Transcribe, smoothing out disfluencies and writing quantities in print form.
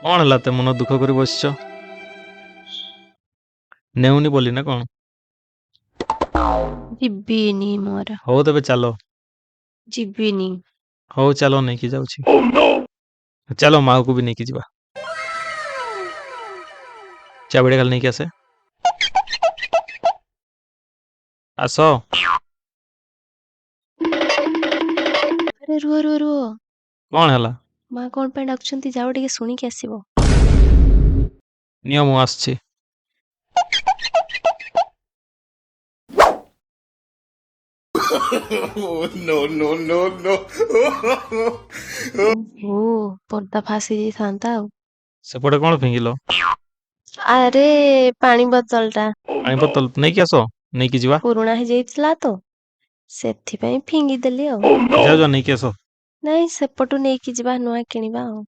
କଣ ହେଲା, ଏତେ ମନ ଦୁଃଖ କରି ବସିଛ? ନେଉନି ବୋଲି ନା କଣ? ଯିବିନି ମୋର। ହଉ ତେବେ ଚାଲ। ଯିବିନି। ହଉ ଚାଲ, ନେଇକି ଯାଉଛି। ଚାଲ, ମାକୁ ବି ନେଇକି ଯିବା। ଚାବିଟା ଖାଲି ନେଇକି ଆସେ। ଆସ। ଆରେ ରୁହ ରୁହ ରୁହ। କଣ ହେଲା? ମା କଣ ପାଇଁ ଡାକୁଛନ୍ତି, ଯାଅ ଟିକେ ଶୁଣିକି ଆସିବ। ନିଅ, ମୁଁ ଆସୁଛି। No, no, no, no. ଓହୋ, ପର୍ଦା ଫାସ ହେଇଯାଇଥାନ୍ତା ଆଉ। ସେପଟେ କଣ ଫିଙ୍ଗିଲ? ଆରେ, ପାଣି ବୋତଲ ଟା। ପାଣି ବୋତଲ ନେଇକି ଆସ, ନେଇକି ଯିବା। ପୁରୁଣା ହେଇଯାଇଥିଲା ତ, ସେଥିପାଇଁ ଫିଙ୍ଗିଦେଲି ଆଉ। ଯାଅ ଯାଅ, ନେଇକି ଆସ। ନାଇଁ, ସେପଟୁ ନେଇକି ଯିବା, ନୂଆ କିଣିବା ଆଉ।